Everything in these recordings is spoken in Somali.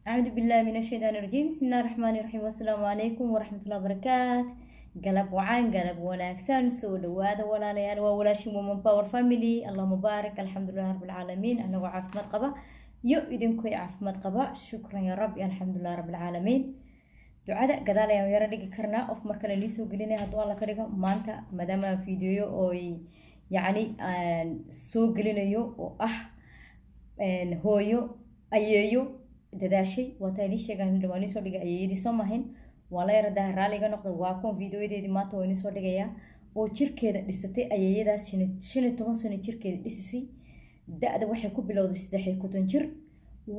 أعوذ بالله من الشيطان الرجيم، بسم الله الرحمن الرحيم، والسلام عليكم ورحمة الله وبركاته. Galab wacan, galab wanaagsan, soo dhawaada walaalayaal. Waa walaashin Woman Power Family. Allah mubaarak, alxamdulilah rabbilcaalamiin. Anagoo caafimaad qaba iyo idinkoy caafimaad qaba, shukran ya rabbi, alxamdulilah rabbilcaalamiin. Ducada gadaal ayaan yaro dhigi karnaa of mar kale nii soo gelinaya hadduu Alla ka dhigo. Maanta maadaama aan fiidiyoyo ooy yacni aan soo gelinayo oo ah hooyo ayeeyo dadaashay, waataa inii sheegaan, waan nii soo dhigay ayeeyadii soo mahayn. Waa la yaradaa, raaliga noqda. Waa kuwan fiidiyoyadeedii maanta waa inii soo dhigayaa oo jirkeeda dhisatay ayeeyadaas 15 sano jirkeeda dhisisay. Da-da waxay ku bilowday 53 jir,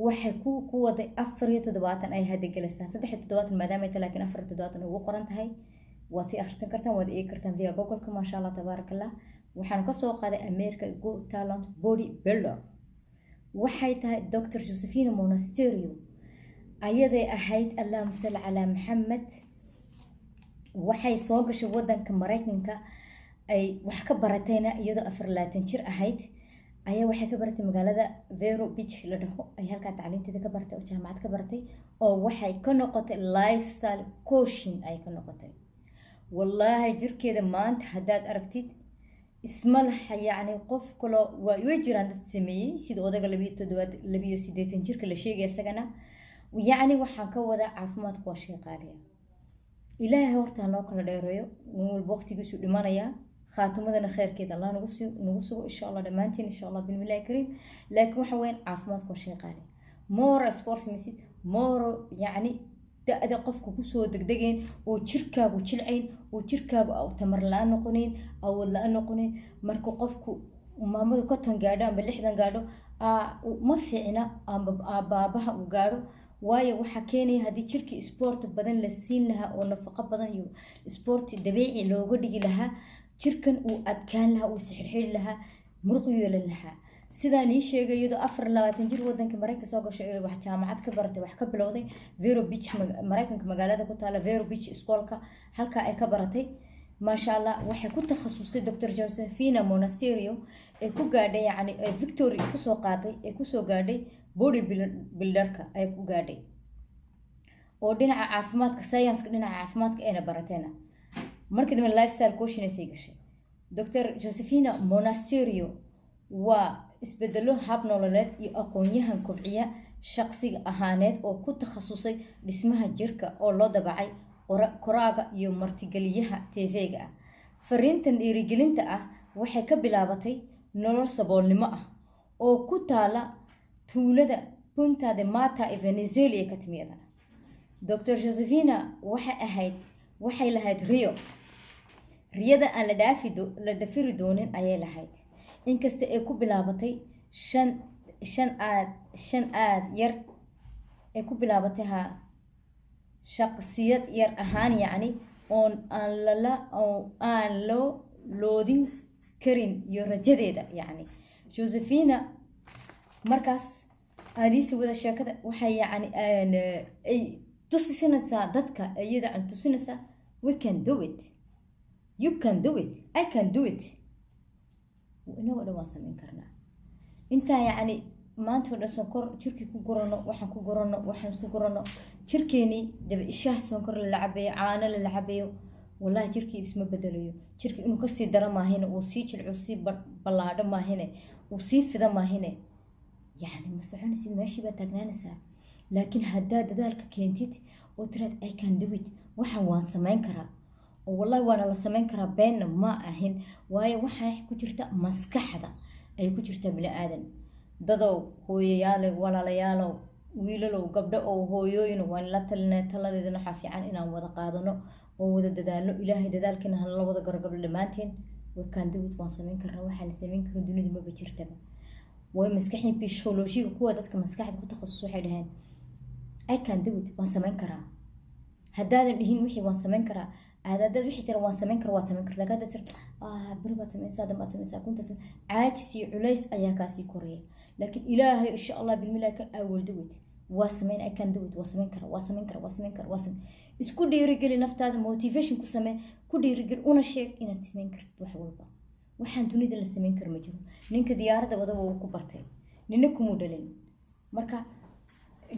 waxay ku waday 74 ay hadda gelaysaa. 73 maadaama ay tahay, laakiin 74 ugu qoran tahay. Waad sii akhrisan kartaan, waad eegi kartaan via Google-ka. Maasha Allah, tabaaraka Allah. Waxaan kasoo qaaday America Got Talent Body Builder. Waxay tahay Dr Josephina Monasterio ayaday ahayd. Allahuma salli calaa Maxamed. Waxay soo gashay wadanka Maraykanka, ay wax ka baratayna iyadoo 24 jir ahayd ayaa waxay ka baratay magaalada Vero Beach la dhaho. Ay halkaa tacliinteeda ka baratay oo jaamacad ka baratay, oo waxay ka noqotay lifestyle coaching ay ka noqotay. Wallaahi, jirkeeda maanta haddaad aragtid isma laha. Yacni qof kaloo way jiraan dad sameeyey sida odaga 82 jirka la sheegaya isagana. Yacni waxaan ka wadaa, caafimaadku waa shay qaaliya. Ilaahay horta hanoo kala dheereeyo. Nin walba waqtigiisu dhimanayaa, khaatimadana kheyrkeeda Allah nagu sugo, insha Allah, dhammaantiin, insha Allah, bismillahi kariim. Laakiin waxa weyaan, caafimaadku waa shay qaaliya. More sport samaysid, more yacni da-da qofka kusoo degdegeen oo jirkaagu jilcayn oo jirkaagu tamar la-aan noqonayn, awood la-aan noqonayn. Marka qofku maamadu 50 gaadho amba 60 gaadho, ma fiicna amba baabaha uu gaadho, waayo waxaa keenaya haddii jirkii sport badan la siin lahaa oo nafaqo badan iyo sport dabiici looga dhigi lahaa, jirkan uu adkaan lahaa, uu sixirxiri lahaa, muruq yeelan lahaa. Sidaan ii sheegay, iyadoo 24 jir wadanka Maraykanka soo gashay ee wax jaamacad ka baratay, wax ka bilowday Vero Beach, Maraykanka magaalada ku taala Vero Beach, iskoolka halkaa ay ka baratay. Maasha Allah, waxay ku takhasustay Dr Josephina Monasterio ee ku gaadhay, yacni victory kusoo qaaday, ee kusoo gaadhay body builderka ay ku gaadhay, oo dhinaca caafimaadka, science dhinaca caafimaadka ayna barateena. Markii dambe lifestyle coaching gashay. Dr Josephina Monasterio waa isbedelo hab nololeed iyo aqoon-yahan kobciya shaqsiga ahaaneed oo ku takhasusay dhismaha jirka oo loo dabacay koraaga iyo martigeliyaha TV-ga ah. Fariintan dhiirigelinta ah waxay ka bilaabatay nolol saboolnimo ah oo ku taala tuulada Punta de Mata ee Venezuela ka timi iyadana. Dr Josephina waxay ahayd, waxay lahayd riyo. Riyada aan la dhaafi la dafiri doonin ayay lahayd, inkasta ay ku bilaabatay shan shan aad shan aad yar ay ku bilaabatay, ha shaqsiyad yar ahaan, yacni oon aan lala oo aan loo loodin karin iyo rajadeeda. Yacni Josephina markaas aadiisi wada sheekada waxay yacni ay tusisinaysaa dadka, iyada aan tusinaysaa: we can do it, you can do it, I can do it. Inagoo dhan waan samayn karnaa. Intaa yacni maanta oo dhan sonkor jirkii ku gurano, waxaan ku gurano, waxaan ku gurano jirkeenii daba ishaah, sonkor lala cabayo, caano lala cabayo, wallahi jirkii isma bedelayo. Jirkii inuu kasii daro maahine, uu sii jilco, sii ballaadho maahine, uu sii fido maahine, yacni ma soconaysid, meeshii baa taagnaanaysaa. Laakiin haddaad dadaalka keentid oo tiraad "I can do it", waxaan waan samayn karaa, oo wallahi waana la samayn karaa, beenna ma ahin, waayo waxaa ku jirta maskaxda ayay ku jirtaa bini aadan. Dadow, hooyayaalow, walaalayaalow, wiilalow, gabdho oo hooyooyin, waan la talinay. Taladeedana waxaa fiican inaan wada qaadano oo wada dadaalno. Ilaahay dadaalkiina hanala wada garo. Gabdho dhammaanteen, we can do it, waan samayn karnaa. Waxaan la samayn karin dunida maba jirtaba. Way maskaxin psychology-ga, kuwa dadka maskaxda ku takhasus, waxay dhaheen "I can do it", waan samayn karaa. Haddaadan dhihin wixii waan samayn karaa, aad haddaad wixii jira waan samayn karaa, waad samayn kartaa. Laakiin haddaad tir "beri baad samaynaysaa, dan baad samaynaysaa", kuntaas caajis iyo culays ayaa kaasii koraya. Laakiin Ilaahay, insha Allah, bilmillahi kan, I will do it, waa samayn, I can do it, waa samayn karaa, waa samayn karaa, waa samayn karaa, waa samayn. Isku dhiirigeli naftaada, motivation ku samee, ku dhiirigeli, una sheeg inaad samayn kartid wax walba. Waxaan dunida la samayn karo ma jiro. Ninka diyaaradda wadaba wuu ku bartay, nina kumuu dhalin. Marka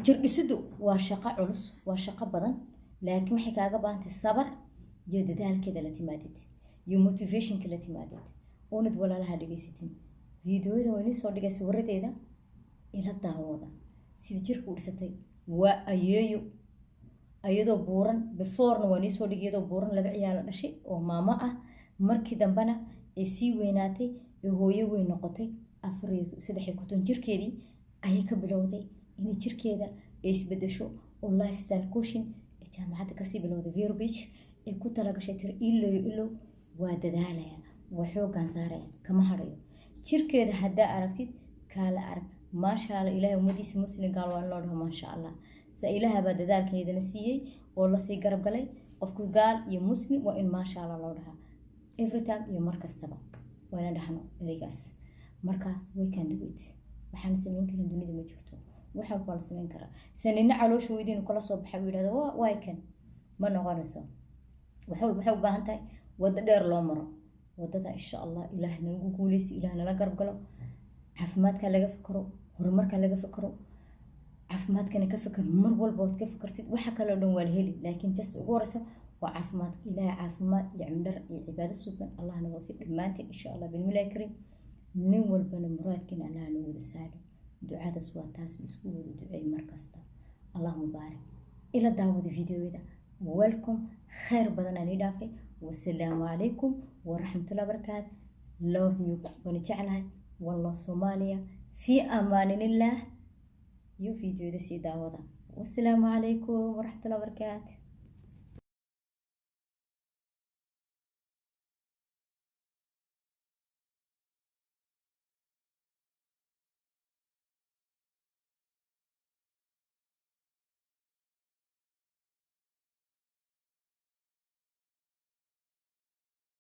Jir dhisiddu waa shaqo culus, waa shaqo badan, laakiin waxay kaaga baahantay sabar iyo dadaalkeeda la timaadid iyo motivationka la timaadid, oonad walaalaha dhegaysatin. Videoyada waa inii soo dhigay, sawiradeeda ila daawada sida jirka u dhisatay. Waa ayeeyo iyadoo buuran. Beforena waa nii soo dhigay iyadoo buuran, laba ciyaalo dhashay oo maamo ah. Markii dambena ay sii weynaatay ee hooyo weyn noqotay, 54 jirkeedii ayay ka bilowday inay jirkeeda ay isbedesho oo lifestyle coaching ee jaamacadda kasii bilowday Vero Beach ay ku talagashay. Tiri, ilow ilow waa dadaalaya, waa xooggaan saaraya, kama harayo. Jirkeeda haddaa aragtid, kaala arag, maasha Allah. Ilaahay ummadiisa muslimkaan waa in loo dhaho maasha Allah. Sa ilaaha baa dadaalkeedana siiyey oo lasii garab galay. Qofku gaal iyo muslim waa in maasha Allah loo dhahaa every time iyo mar kastaba. Waa inaan dhahno ereygaas. Markaas we can do it. Waxaan samayn karin dunida ma jirto. Waxa waa la samayn karaa. Sanina caloosha weydiinu kala soo baxay uu yidhahdo waa kan, ma noqonayso. Wax walba waxay u baahan tahay waddo dheer loo maro. Waddada, insha Allah, Ilaah nagu guuleyso, Ilaah nala garab galo. Caafimaadka laga fikro, horumarka laga fikro, caafimaadkana ka fikir. Mar walba waad ka fikirtid, waxa kaloo dhan waa la heli, laakiin just ugu horeysa waa caafimaadka. Ilaahay caafimaad iyo cimdhar iyo cibaado sugan Allah naga sii dhammaanteen, insha Allah, bismillahi karim. Nin walbana muraadkiina Allah noo wada sahlo. Ducadaas waa taas isku wada duceey mar kasta. Allah mubaarak. Ila daawada videoyada. Welcome. Khayr badan aan ii dhaafay. Wasalaamu calaykum waraxmatullahi barakaat. Love you, waana jeclahay wallah. Soomaaliya fii amaaninillah. Iyo videoyada sii daawada. Wasalaamu calaykum waraxmatullahi barakaat.